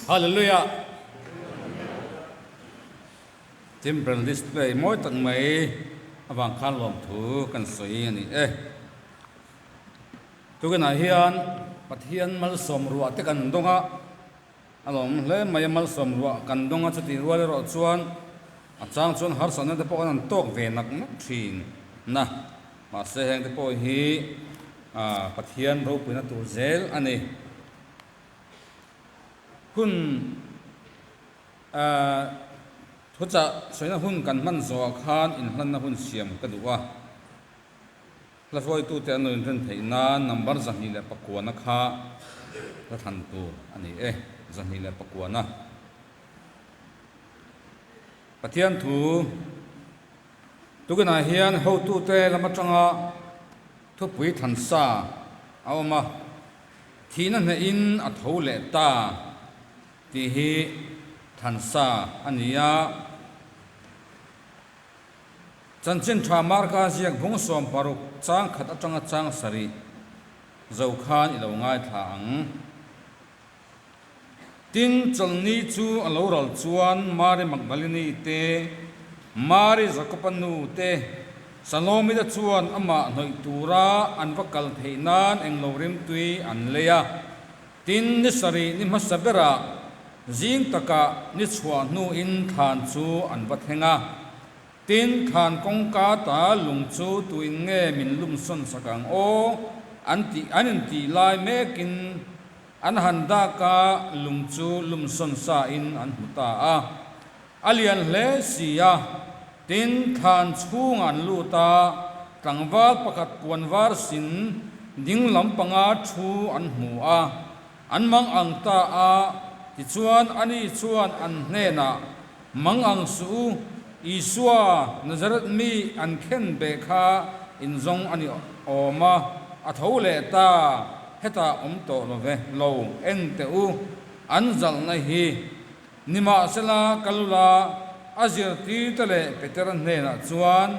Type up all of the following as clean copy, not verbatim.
Hallelujah! Timbrel display mawi tak mai avang khan lawmthu kan sawi a ni e. Tukinah hian Pathian malsawm ruah te kan dawng a, a lawm hle mai a, malsawm ruah kan dawng a, chutih rual erawh chuan a chang chuan harsatna te pawh kan han tawk ve nak nak thin na. Mahse heng te pawh hi Pathian ropuina tur zel a ni. Hun thuchah sawina hun kan hman zawhah khan inhlanna hun siam ka duh a. Hla hruaitute an lo inren theih nan number 209 kha hla thlan tur a ni e, 209. Pathian thu Tukinah hian hotute lam atanga thupui thansa a awm a, thihna hnehin a tho leh ta tih hi thansa a ni a. Chanchin tha Marka ziak bung 60 chang khat atanga chang sarih zo khan i lo ngaithla ang. Tin, chawlhni chu a lo ral chuan Mari Magdalini te, Mari Jakoba nu te, Salomita chuan amah hnawih tura an va kal theih nan englo rimtui an lei a. Tin, ni sarih ni hmasa berah zing takah ni chhuah hnuin thlan chu an va thleng a. Tin, thlan kawngka ta lung chu tuin nge min lumsawn sak ang aw? An tih an intih lai mekin An han dak a, lung chu lumsawn sa in an hmu ta a. A lian hle si a, tin thlan chhung an lut a, tlangval pakhat puan var sin ding lam panga thu an hmu a, an mang ang ta a, tichuan ani chuan an hnenah, Mang ang suh u, Isua, Nazareth mi an khen beh kha in zawng a ni awm a, a tho leh ta, hetah awm tawh lo ve, lo en teh u, an zalhna hi. Nimahsela, ka lula a zirtirte leh Petera hnenah chuan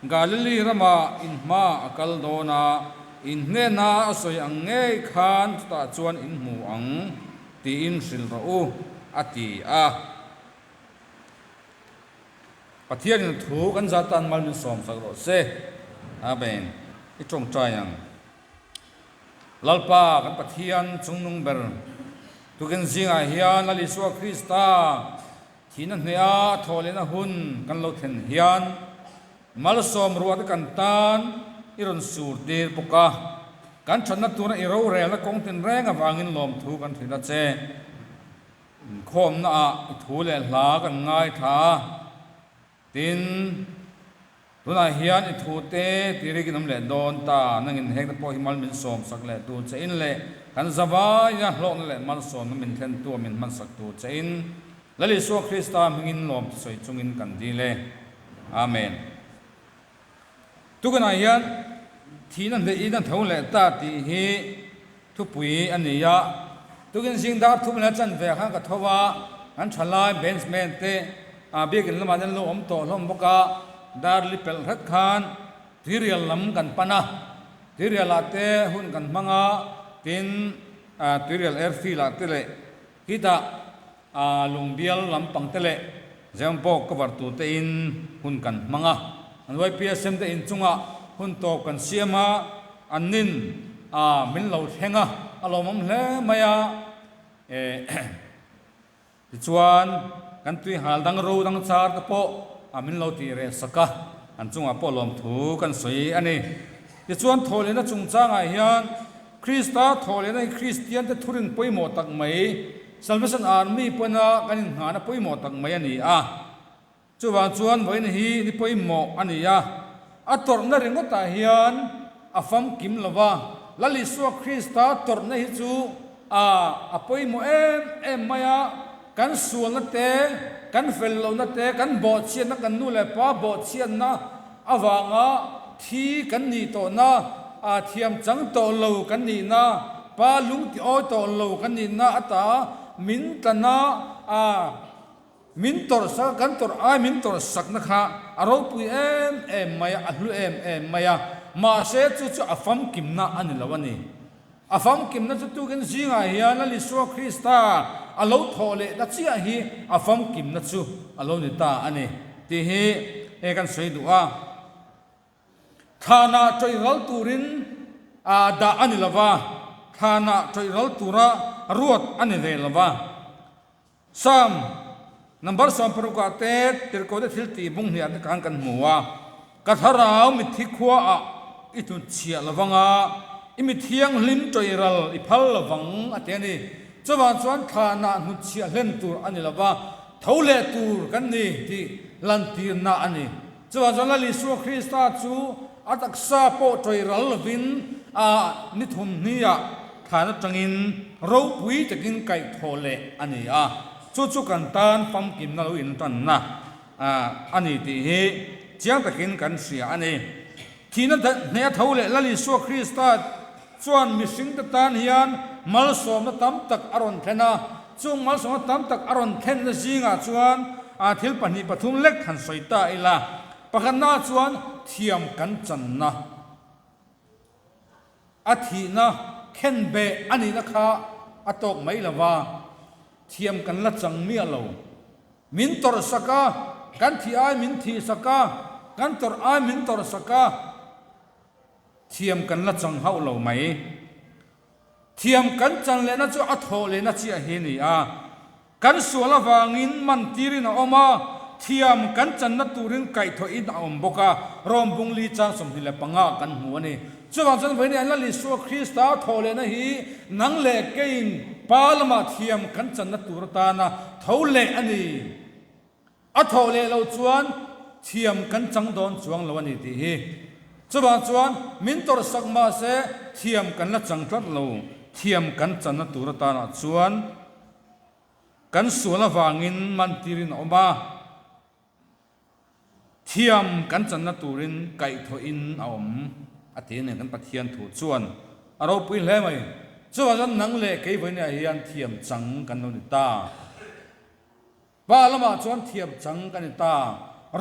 Galili ramah in hma a kal dawn a, in hnena a sawi ang ngei khan chutah chuan in hmu ang. Tiin hrilh rawh u, a ti a. Pathianin thu kan zat tan mal min sawmsak rawh se. Amen. I tawngtai ang. Lalpa kan Pathian chungnung ber tukin zingah hian Lal Isua Krista thihna hneha thawhlehna hun kan lo thlen hian Malsawm ruahte kan tan i rawn sur tir bawk a, kan thatna tura i rorelna kawng tinreng avangin lawmthu kan hrilh a che. Inkhawmna ah i thu leh hla kan ngaithla a, tin, tunah hian i thu te tirikin awm leh dawn ta, nangin hengte pawh hi mal min sawmsak leh tur che in leh kan zavaia hlawkna leh malsawmna min thlentu a min hmansak tur che in Lal Isua Krista hmingin lawmthu sawi chungin kan dil e. Amen. Tukinah hian thihna hnehin a tho leh ta tih hi thupui a ni a. Tukin zing dar thum leh chanve khan ka tho a, kan thalai benchman te biakin lamah hian an lo awm tawh hlawm bawk a, dar li pelh hret khan tuirial lam kan pan a, tuirialah te hun kan hmang a, tin tuirial airfield ah te leh khitah A lungbial lampang te leh Zion pawh cover tur te in hun kan hmang a, an YPSM te inchungah hun tawp kan siam a, an nin a min lo thleng a, a lawmawm hle mai a. Tichuan kan tui hal dang ro dang char te pawh a min lo tih reh sak a, an chungah pawh lawmthu kan sawi a ni. Tichuan thawhlehna chungchangah hian Krista thawhlehna hi Kristiante thurin pawimawh tak mai, Salvation Army pawina kan inngahna pawimawh tak mai a ni a. Chuvang chuan vawiin hi ni pawimawh a ni a. A tawrhna ringawtah hian a famkim lo va, Lal Isua Krista tawrhna hi chu a a pawimawh em em mai a. Kan sualna te, kan fel lohna te, kan bawhchhiatna, kan nu leh pa bawhchhiatna avanga thi kan nih tawhna, a thiam chang tawh lo kan nihna, pa lung ti awi tawh lo kan nihna ata min tlana a min tawrh sak a, kan tawrh ai min tawrh sakna kha a ropui em em mai a, a hlu em em mai a, mahse chu chu a famkimna a ni lo a ni. A famkimna chu tukin zingah hian Lal Isua Krista a lo thawh leh ta chiah hi a famkimna chu a lo ni ta a ni tih hi hei kan sawi duh a. Thlanah ṭawih ral turin dah a ni lo va, thlanah ṭawih ral tura ruat a ni ve lo va. Psalm number 60 ah te tirhkohte thil tih bung hniah te khan kan hmu a, Ka thlarau mitthi khuaah i hnutchhiah lo vang a, i mi thianghlim ṭawih ral i phal lo vang a ti a ni. Chuvang chuan thlanah hnutchhiah hlen tur a ni lo va, tho leh tur kan ni tih lantirna a ni. Chuvang chuan Lal Isua Krista chu a taksa pawh ṭawih ral lovin a ni thawmhniah thlan atangin ropui takin kaihthawh leh a ni a, chu chu kan tan famkimna lo intanna a ni tih hi chiang takin kan hria a ni. Thihna hneh a tho leh Lal Isua Krista chuan mihringte tan hian malsawmna tam tak a rawn thlen a, chung malsawmna tam tak a rawn thlenna zingah chuan thil pahnih pathum lek han sawi ta ila, pakhatna chuan thiam kan channa. A thihna khenbeh a nihna kha a tawk mai lo va, thiam kan la chang miah lo. Min tawrh sak a, kan thih ai min thih sak a, kan tawrh ai min tawrh sak a, thiam kan la chang hauh lo mai. Thiam kan chan lehna chu a thawh lehna chiah hi a ni a. Kan sual avangin man tirin a awm a, thiam kan channa turin kaihthawhin a awm bawk a, Rom bung li chang 25 kan hmu a ni. Chuvang chuan vawiin an Lal Isua Krista thawh lehna hi nang leh keiin Pa lamah thiam kan channa tur atana tho leh a ni. A thawh leh loh chuan thiam kan chang dawn chuang lo a ni tih hi. Chuvang chuan min tawrhsak mah se thiam kan la chang tlat lo, thiam kan channa tur atanah chuan kan sual avangin mantirin a awm a, thiam kan channa turin kaihthawhin a awm a ti a ni kan Pathian thu chuan a ropui hle mai. Chuvang chuan nang leh kei vawiinah hian thiam chang kan lo ni ta. Pa lamah chuan thiam chang kan ni ta,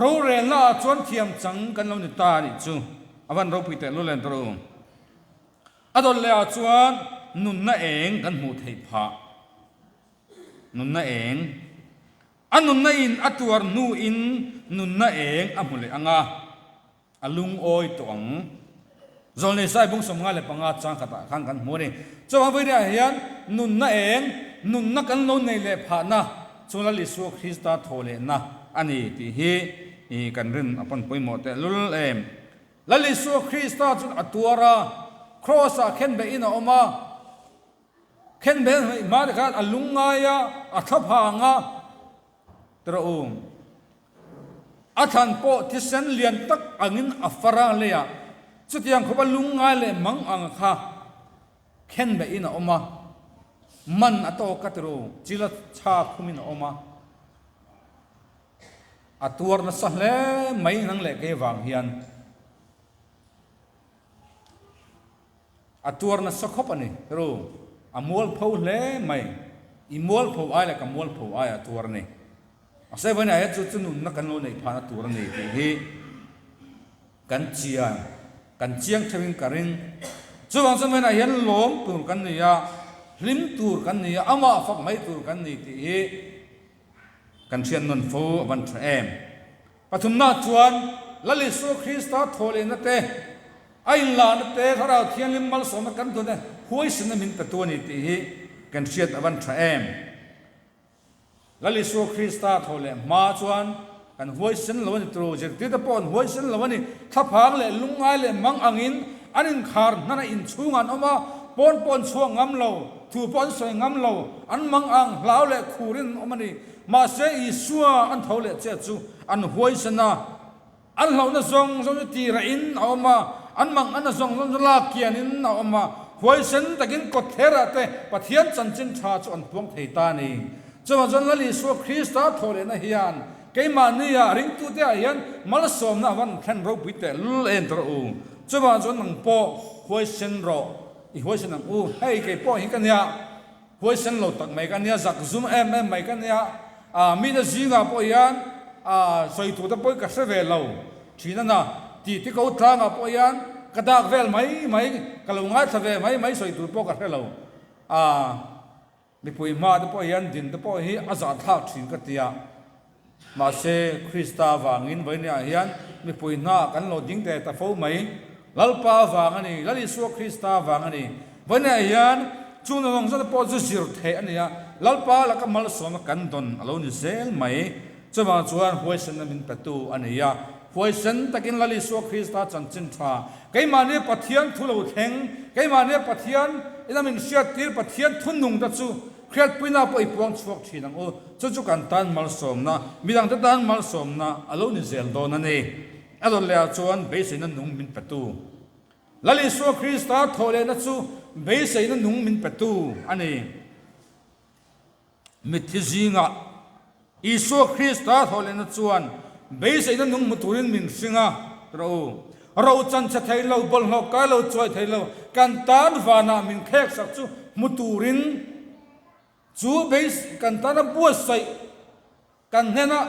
rorelna ah chuan thiam chang kan lo ni ta anih chu a van ropui teh lul em tawh u. A dawt leh ah chuan nunna eng kan hmuh theih phah. Nunna eng. A nunna in a tuar hnu in nunna eng a hmu leh ang a. A lungawi tawh ang. Zawlnei Sai bung 55 chang khatah khan kan hmu a ni. Chuvang vawiah hian nunna eng, nunna kan lo nei leh phahna chu Lal Isua Krista thaw lehna a ni tih hi kan rin a pawn pawimawh teh lul em. Lal Isua Krista chu a tuar a, Kraws-ah khenbeh in a awm a, khenbeh a hnaih hma te khan a lungngai a, a thlaphang a, Trawh u. A thlan pawh thisen lian tak angin a far a leiah chutiang khawpa lungngai leh mang ang kha khen beihin a awm a, man a tawk a tiraw, chila chha khumin a awm a, a tuar nasa hle mai nang leh kei vang hian a tuar nasa khawp a ni tiraw, a mualpho hle mai, i mualpho ai leh ka mualpho ai a tuar a ni. A sawivaina hian chu chu nunna kan lo neih phahna tur a ni tih hi kan chian, kan chiang theuhin ka ring. Chuvang chuan vawiinah hian lawm tur kan ni a, hlim tur kan ni a, amah fak mai tur kan ni tih hi kan hriat nawn fo a van tha em. Pathumna chuan Lal Isua Krista thawhlehna te, a inlahna te, Thlarau Thianghlim malsawmna kan dawn e, huaisenna min pe tu a ni tih hi kan hriat a van tha em. Lal Isua Krista thaw leh hma chuan kan huaisen lo a ni turu, zirtirte pawh an huaisen lo a ni. Thlaphang leh lungngai leh mang angin an inkhar hnan a inchhungah an awm a, pawn pawh an chhuak ngam lo, thu pawh an sawi ngam lo, an mang ang hlau leh khurin an awm a ni. Mahse Isua an tho leh che chu an huaisen a. An hlauhna zawng zawng chu tirahin a awm a, an manganna zawng zawng chu lak kianin a awm a, huaisen takin kawtherah te Pathian chanchin tha chu an puang thei ta a ni. Chuvang chuan Lal Isua Krista thawh lehna hian keimahnia ringtute ah hian malsawmna a van thlen ropui teh lul en tawh rawh u. Chuvang chuan nang pawh huaisen rawh, i huaisen ang u. Hei kei pawh hi ka nia, Huaisen lo tak mai ka nia, zak zum em em mai ka nia, ah mite zingah pawh hian ah sawi tur te pawh hi ka hre ve lo thin a na, tih te ko tlangah pawh hian ka dak vel mai mai, ka lo ngaithla ve mai mai sawi tur pawh ka hre lo. Aa mipui hma te pawh hian din te pawh hi a zahthlak thin ka ti a. Mahse Krista avangin vawinia hian mipui hna kan lo ding teh ta fo mai. Lalpa avang a ni, Lal Isua Krista avang a ni. Vawinia hian chu nawng zawng te pawh chu zir theih a ni a, Lalpa laka malsawmna kan dawn a lo ni zel mai. Chuvang chuan huaisenna min petu a ni a, huaisen takin Lal Isua Krista chanchin tha, keimahni Pathian thu lo thleng, keimahni Pathian ina min hriattir Pathian thunung te chu hriatpuina pawh i puang chhuak thin ang u. Chu chu kan tan malsawmna, midangte tan malsawmna a lo ni zel dawn a ni. A dawt lehah chuan beiseina nung min petu. Lal Isua Krista thawhlehna chu beiseina nung min petu a ni. Mitthi zingah Isua Krista thawhlehna chuan beiseina nung hmu turin min hring a, rawh u. Ro chan chhe thei lo, bawlhhlawh kai lo, chuai thei lo, kan tan vanah min thlek sak chu hmu turin chu beis kan tana buatsaih kan hnena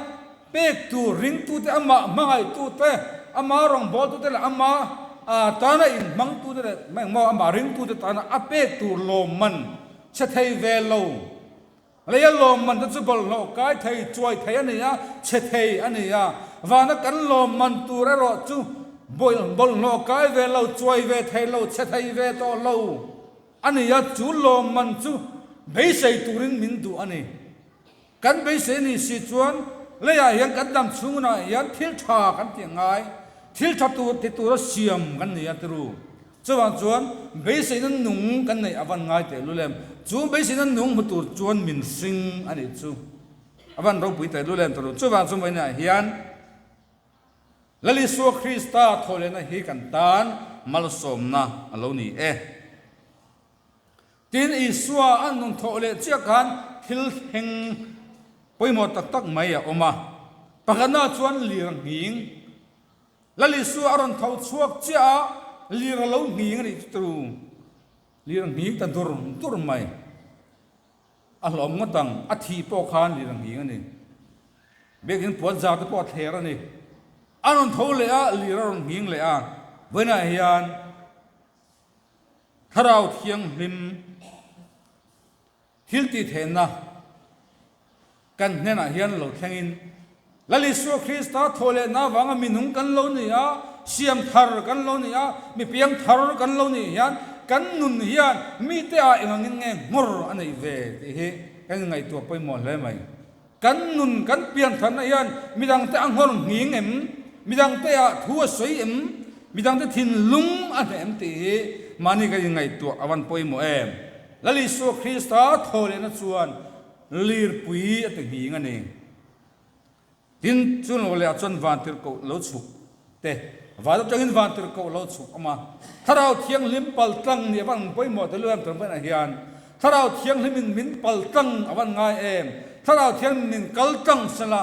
pek tur ringtute amah hmangaihtute, ama rawngbawltute leh ama tana inhmangtute leh engmaw amah ringtute tana a pek tur lawmman chhe thei ve lo. Leia lawmman te chu bawlhhlawh kai thei, chuai thei a ni a, chhe thei a ni a. Vana kan lawmman tur erawh chu bawlhhlawh kai ve lo, chuai ve thei lo, chhe thei ve tawh lo a ni a, chu lawmman chu beisei turin min duh a ni. Kan beisei ni si chuan leiah hian kan dam chhungunah hian thil tha kan tih ngai, thil tha tur ti tura siam kan ni a tiru. Chuvang chuan beiseina nung kan neih a van ngai teh lul em? Chu beiseina nung hmu tur chuan min hring a nih chu a van ropui teh lul em tawh lo. Chuvang chu vawiinah hian Lal Isua Krista thawhlehna hi kan tan malsawmna a lo ni e. Tin, Isua an nun thawh leh chiah khan thil thleng pawimawh tak tak mai a awm a. Pakhatna chuan lir nghing. Lal Isua a rawn tho chhuak chiah a, lir a lo nghing a nih chu turu. Lir a nghing ta dur dur mai. A hlawm ngawt ang, a thih pawh khan lir a nghing a ni. Biakin puan zar te pawh a thler a ni. A rawn tho leh a, lir a rawn nghing leh a. Vawiinah hian Thlarau Thianghlim thil tih theihna kan hnenah hian lo thlengin Lal Isua Krista thawhlehna avanga minung kan lo ni a, siam thar kan lo ni a, mi piang thar kan lo nih hian kan nun hian mite ah engangin nge nghawr a neih ve tih hi kan inngaihtuah pawimawh hle mai. Kan nun kan pian tharna hian midangte a nghawr nghing em? Midangte ah thu a sawi em? Midangte thinlung a hneh em tih hi mahni kan inngaihtuah a van pawimawh em? Lal Isua Krista thawhlehna chuan lirpui a ti nghing a ni. Tin, chu lo leh ah chuan vantirhkoh lo chhuk te, van atangin vantirhkoh lo chhuk awm a, Thlarau Thianghlim paltlang nih a van pawimawh tel em tawng pahnah hian Thlarau Thianghlimin min paltlang a van ngai em? Thlarau Thianghlim min kaltlang sela,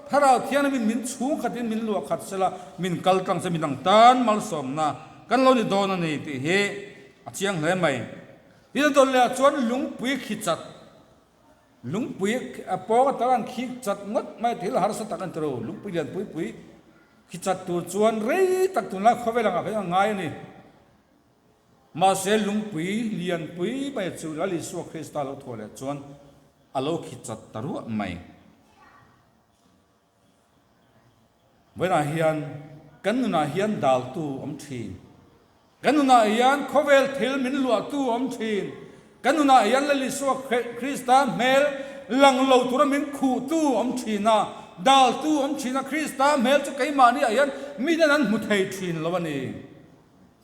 Thlarau Thianghlimin min chhungkhatin min luahkhat sela, min kaltlang se midang tan malsawmna kan lo ni dawn a ni tih hi a chiang hle mai. Tin a dawn leh ah chuan lungpui khi chat, lungpui a pawng atang an khi chat ngawt mai a thil harsa tak a ni tawh lo, lungpui lian pui pui khi chat tur chuan rei tak tunlai khawvel angah hian a ngai a ni. Mahse lungpui lian pui mai chu Lal Isua Krista lo thawh leh chuan a lo khi chat ta ruah mai. Vawiinah hian kan nunah hian daltu awm thin. Kan nunah hian khawvel thil min luahtu awm thin. Kan nunah hian Lal Isua Krista hmel lang lo tura min khuhtu awm thin a, daltu awm thin a, Krista hmel chu keimahniah hian miten an hmu thei thin lo a ni.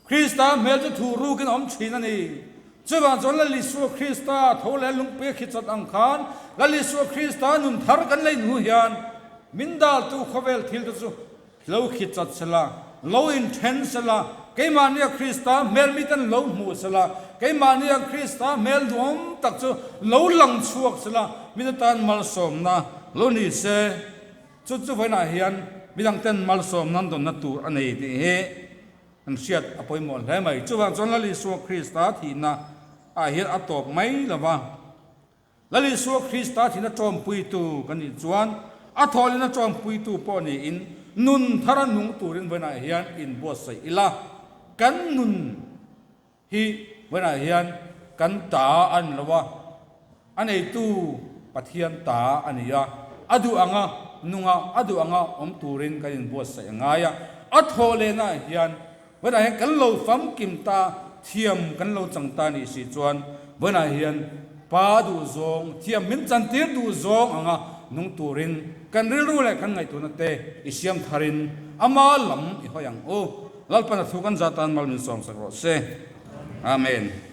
Krista hmel chu thuh rukin a awm thin a ni. Chuvang chuan Lal Isua Krista tho leh lungpui a khichat ang khan Lal Isua Krista nun thar kan lei hnu hian min daltu khawvel thil te chu lo khichat sela, lo inthen sela, keimahnia Krista hmel miten lo hmuh sela, keimahnia Krista hmel duhawm tak chu lo lang chhuak sela, min atan malsawmna lo ni se. Chu chu vawiinah hian midangten malsawmna an dawnna tur a nei tih hi An hriat a pawimawh hle mai. Chuvang chuan Lal Isua Krista thihna ah hian a tawp mai lo va. Lal Isua Krista thihna tawmpuitu kan nih chuan a thawhlehna tawmpuitu pawh niin nun thara nung turin vawiinah hian inbuatsaih ila. kan nun hi vawiinah hian kan ta a ni lo a, a neitu Pathian ta a ni a, a duh anga nunga a duh anga awm turin kan inbuatsaih a ngai a, a thawh lehnaah hian vawiinah hian kan lo famkim ta, thiam kan lo chang ta nih si chuan vawiinah hian Pa duhzawng, thiam min chantir duhzawng anga nung turin kan rilru leh kan ngaihtuahna te i siam tharin ama lam i hawi ang u. Lalpan a thu kan zah tan mal min sawmsak rawh se. Amen.